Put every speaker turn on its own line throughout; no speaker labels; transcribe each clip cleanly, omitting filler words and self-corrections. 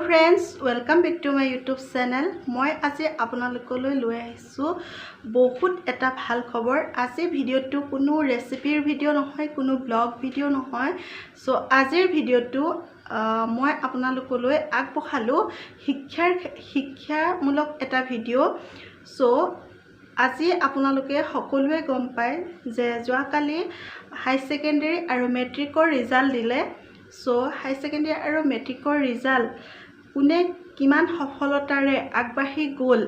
Friends, welcome back to my YouTube channel. মই আজি আপোনালোকলৈ লৈ আহিছোঁ বহুত এটা ভাল খবৰ। আজিৰ ভিডিঅ'টো কোনো ৰেচিপিৰ ভিডিঅ' নহয়, কোনো ব্লগ ভিডিঅ' নহয়। চ' আজিৰ ভিডিঅ'টো মই আপোনালোকলৈ আগবঢ়ালোঁ শিক্ষামূলক এটা ভিডিঅ'। চ' আজি আপোনালোকে সকলোৱে গম পায় যে যোৱাকালি হাই ছেকেণ্ডেৰী আৰু মেট্ৰিকৰ ৰিজাল্ট দিলে। চ' হাই ছেকেণ্ডেৰী আৰু মেট্ৰিকৰ ৰিজাল্ট কোনে কিমান সফলতাৰে আগবাঢ়ি গ'ল,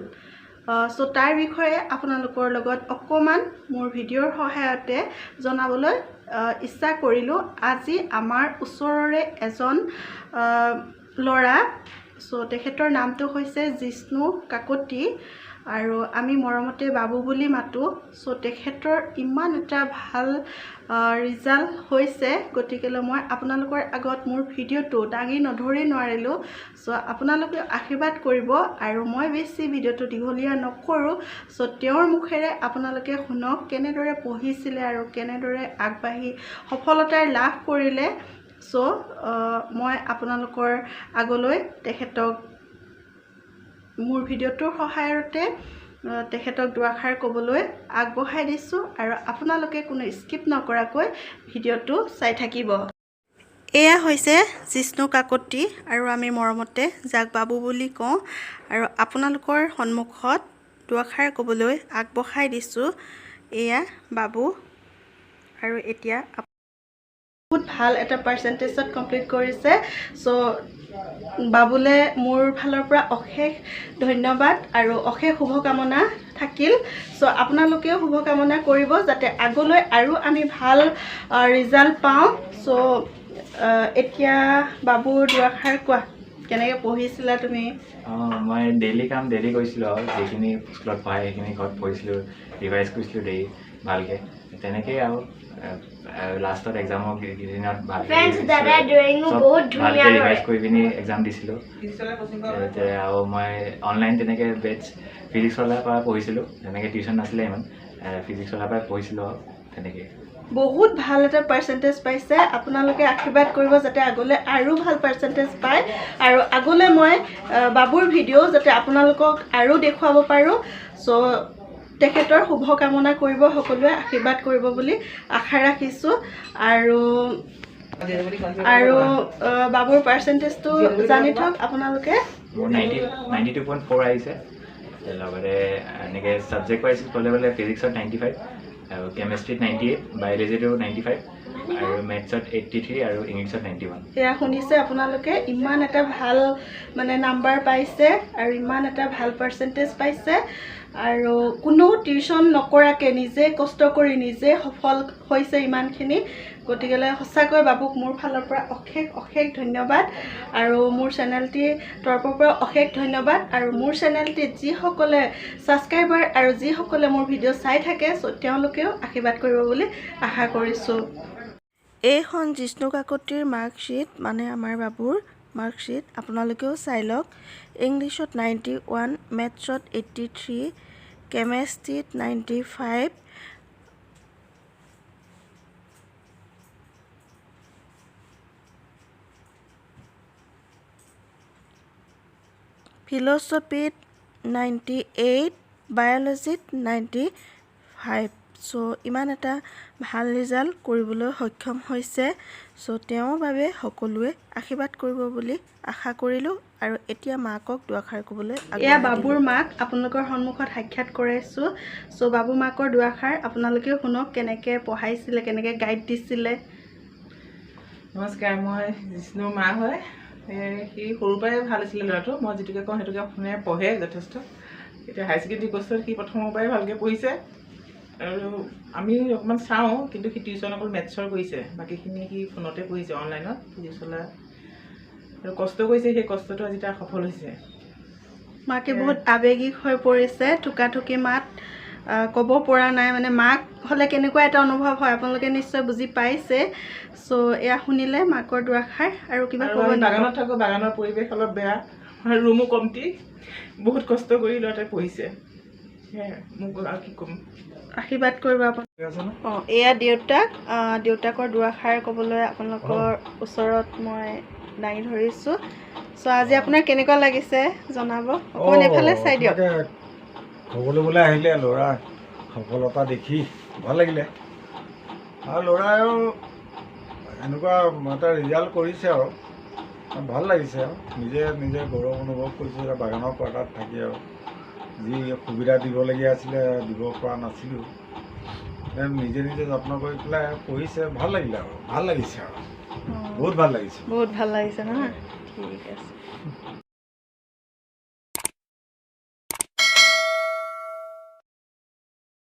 চ' তাৰ বিষয়ে আপোনালোকৰ লগত অকণমান মোৰ ভিডিঅ'ৰ সহায়তে জনাবলৈ ইচ্ছা কৰিলোঁ। আজি আমাৰ ওচৰৰে এজন ল'ৰা, চ' তেখেতৰ নামটো হৈছে জিষ্ণু কাকতি আৰু আমি মৰমতে বাবু বুলি মাতোঁ। চ' তেখেতৰ ইমান এটা ভাল ৰিজাল্ট হৈছে, গতিকেলৈ মই আপোনালোকৰ আগত মোৰ ভিডিঅ'টো দাঙি নধৰি নোৱাৰিলোঁ। চ' আপোনালোকে আশীৰ্বাদ কৰিব আৰু মই বেছি ভিডিঅ'টো দীঘলীয়া নকৰোঁ। চ' তেওঁৰ মুখেৰে আপোনালোকে শুনক কেনেদৰে পঢ়িছিলে আৰু কেনেদৰে আগবাঢ়ি সফলতাৰ লাভ কৰিলে। চ' মই আপোনালোকৰ আগলৈ তেখেতক মোৰ ভিডিঅ'টোৰ সহায়তে তেখেতক দুআষাৰ ক'বলৈ আগবঢ়াই দিছোঁ আৰু আপোনালোকে কোনো স্কিপ নকৰাকৈ ভিডিঅ'টো চাই থাকিব। এয়া হৈছে জিষ্ণু কাকতি আৰু আমি মৰমতে যাক বাবু বুলি কওঁ, আৰু আপোনালোকৰ সন্মুখত দুআষাৰ ক'বলৈ আগবঢ়াই দিছোঁ। এয়া বাবু আৰু এতিয়া বহুত ভাল এটা পাৰ্চেণ্টেজত কমপ্লিট কৰিছে। চ' বাবুলে মোৰ ফালৰ পৰা অশেষ ধন্যবাদ আৰু অশেষ শুভকামনা থাকিল। চ' আপোনালোকেও শুভকামনা কৰিব যাতে আগলৈ আৰু আমি ভাল ৰিজাল্ট পাওঁ। চ' এতিয়া বাবুৰ দুআষাৰ কোৱা, কেনেকৈ পঢ়িছিলা তুমি?
অঁ, মই ডেইলি কাম ডেইলি কৰিছিলোঁ আৰু যিখিনি স্কুলত পঢ়ায় সেইখিনি ঘৰত পঢ়িছিলোঁ, ৰিভাইজ কৰিছিলোঁ ডেইলি ভালকৈ, তেনেকেই আৰু লাষ্টত এক্সামৰ কেইদিনত ভালকৈ ভালকৈ ৰিভাইজ কৰি পিনি এক্সাম দিছিলোঁ। আৰু মই অনলাইন তেনেকৈ বেটছ ফিজিক্সৱালাৰ পৰা পঢ়িছিলোঁ, তেনেকৈ টিউশ্যন নাছিলে ইমান, ফিজিক্সৱালাৰ পৰাই পঢ়িছিলোঁ আৰু তেনেকৈ
বহুত ভাল এটা পাৰ্চেণ্টেজ পাইছে। আপোনালোকে আশীৰ্বাদ কৰিব যাতে আগলৈ আৰু ভাল পাৰ্চেণ্টেজ পায় আৰু আগলৈ মই বাবুৰ ভিডিঅ' যাতে আপোনালোকক আৰু দেখুৱাব পাৰোঁ। চ' তেখেতৰ শুভকামনা কৰিব, সকলোৱে আশীৰ্বাদ কৰিব বুলি আশা ৰাখিছোঁ। আৰু আৰু বাবুৰ পাৰ্চেণ্টেজটো জানি থওক আপোনালোকে।
মোৰ 92.4 আহিছে। লগতে এনেকৈ ছাবজেক্ট ৱাইজ ক'বলৈ গ'লে ফিজিক্সত 95 আৰু কেমেষ্ট্ৰিত 98, বায়'লজিটো 95 আৰু মেথছত 83 আৰু ইংলিছত 91।
এয়া শুনিছে আপোনালোকে, ইমান এটা ভাল মানে নাম্বাৰ পাইছে আৰু ইমান এটা ভাল পাৰ্চেণ্টেজ পাইছে আৰু কোনো টিউশ্যন নকৰাকৈ নিজে কষ্ট কৰি নিজে সফল হৈছে ইমানখিনি। গতিকেলৈ সঁচাকৈ বাবুক মোৰ ফালৰ পৰা অশেষ অশেষ ধন্যবাদ আৰু মোৰ চেনেলটিৰ তৰফৰ পৰা অশেষ ধন্যবাদ। আৰু মোৰ চেনেলটিত যিসকলে ছাবস্ক্ৰাইবাৰ আৰু যিসকলে মোৰ ভিডিঅ' চাই থাকে, চ' তেওঁলোকেও আশীৰ্বাদ কৰিব বুলি আশা কৰিছোঁ। এইখন জিষ্ণু কাকতিৰ মাৰ্কশ্বিট, মানে আমাৰ বাবুৰ মাৰ্কশ্বিট, আপোনালোকেও চাই লওক। ইংলিছত 91, মেথছত 83, কেমেষ্ট্ৰিত 95, ফিলচফিত 98, বায়'লজিত 95। চ' ইমান এটা ভাল ৰিজাল্ট কৰিবলৈ সক্ষম হৈছে। চ' তেওঁৰ বাবে সকলোৱে আশীৰ্বাদ কৰিব বুলি আশা কৰিলোঁ। আৰু এতিয়া মাকক দুআষাৰ ক'বলৈ। এয়া বাবুৰ মাক আপোনালোকৰ সন্মুখত সাক্ষাৎ কৰাইছোঁ। চ' বাবুৰ মাকৰ দুআষাৰ আপোনালোকেও শুনক, কেনেকৈ পঢ়াইছিলে, কেনেকৈ গাইড দিছিলে।
নমস্কাৰ, মই জিষ্ণুৰ মা হয়। সি সৰুৰ পৰাই ভাল আছিলে ল'ৰাটো, মই যিটোকে কওঁ সেইটোকে শুনে, পঢ়ে যথেষ্ট। এতিয়া হায়াৰ ছেকেণ্ডেৰী কৰ্চত সি প্ৰথমৰ পৰাই ভালকৈ পঢ়িছে আৰু আমি অকণমান চাওঁ, কিন্তু সি টিউশ্যন অকল মেথছৰ কৰিছে, বাকীখিনি সি ফোনতে পঢ়িছে অনলাইনত ফিজিক্সৱালা, আৰু কষ্ট কৰিছে, সেই কষ্টটো আজি তাৰ সফল হৈছে।
মাকে বহুত আৱেগিক হৈ পৰিছে, থোকাথুকি মাত ক'ব পৰা নাই, মানে মাক হ'লে কেনেকুৱা এটা অনুভৱ হয় আপোনালোকে নিশ্চয় বুজি পাইছে। চ' এয়া শুনিলে মাকৰ দুআষাৰ আৰু কিবা ক'ব?
বাগানত থাকোঁ, বাগানৰ পৰিৱেশ অলপ বেয়া, ৰুমো কমটি, বহুত কষ্ট কৰি ল'ৰাটোৱে পঢ়িছে। মোক আৰু কি ক'ম,
আশীৰ্বাদ কৰিব আপুনি। অঁ, এয়া দেউতাক, দেউতাকৰ দুআষাৰ ক'বলৈ আপোনালোকৰ ওচৰত মই দাঙি ধৰিছোঁ। চ' আজি আপোনাৰ কেনেকুৱা লাগিছে জনাব, অকণমান এইফালে চাই দিয়ক।
আপোনাকে খবৰ ল'বলৈ আহিলে, ল'ৰাৰ সফলতা দেখি ভাল লাগিলে। আৰু ল'ৰাইও এনেকুৱা এটা ৰিজাল্ট কৰিছে আৰু ভাল লাগিছে। আৰু নিজে নিজে গৌৰৱ অনুভৱ কৰিছে যে বাগানৰ কোৱাৰ্টাৰত থাকি আৰু যি সুবিধা দিবলগীয়া আছিলে দিব পৰা নাছিলোঁ, নিজে নিজে যত্ন কৰি পেলাই পঢ়িছে। ভাল লাগিলে আৰু ভাল লাগিছে আৰু বহুত ভাল লাগিছে।
বহুত ভাল লাগিছে নহয়? ঠিক আছে।